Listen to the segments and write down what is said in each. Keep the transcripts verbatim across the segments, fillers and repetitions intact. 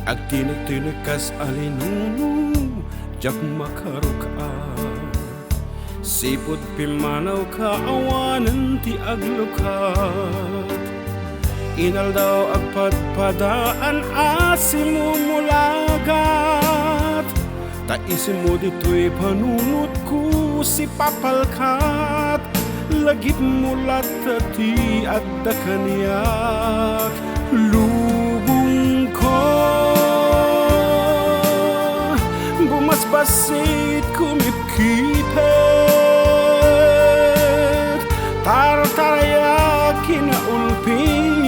Agtinek-tinek kas alinuno, diak makaruk-at. Sipud pimmanawka awanen ti aglukat. Inaldaw agpadpadaan a simumulagat. Ta isimmo ditoy panunotko, sipapalkat. Lagipmo latta ti adda kaniak, lubongko. Bumasbasit, kumipkipet, tartarayak kinaulpit.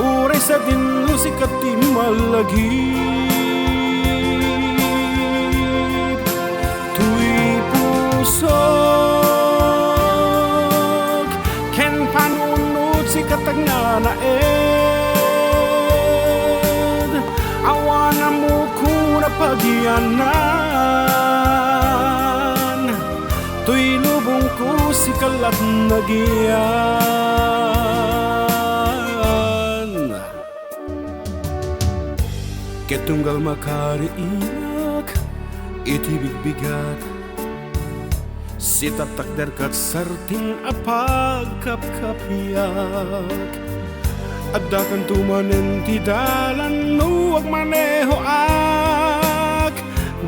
Uray sadin no sika ti malagip, toy pusok ken panunot sika ti agnanaed. Awan ammok a pagiannan, toy lubongko sika lat nagian. Ket tunggal makariinak iti bigbigat, sitattakder kat sartin a pagkapkapiak. Addakanto manen ti dalan no agmanehoak.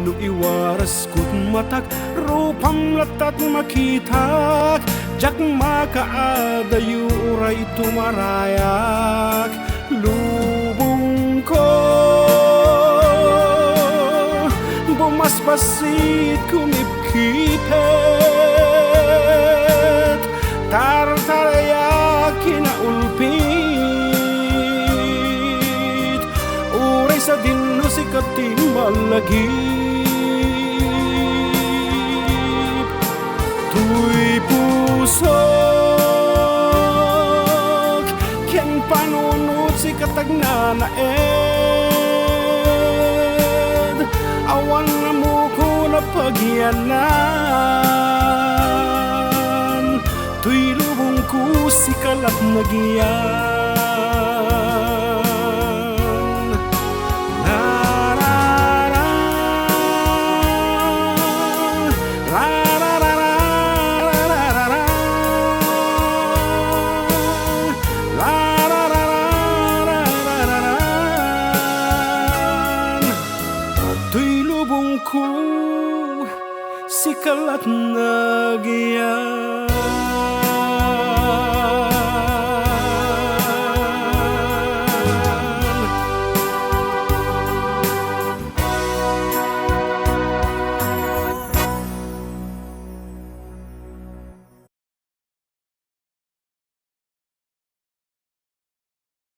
No iwaraskot matak, rupam lattat makitak. Diak makaadayo uray tumarayak, lubongko. Bumasbasit, kumipkipet, tartarayak kinaulpit. Uray sadin no sika ti malagip, toy pusok ken panunot sika ti agnanaed. Awan ammok a pagiannan, toy lubongko sika lat nagian. Toy lubongko, sika lat nagian.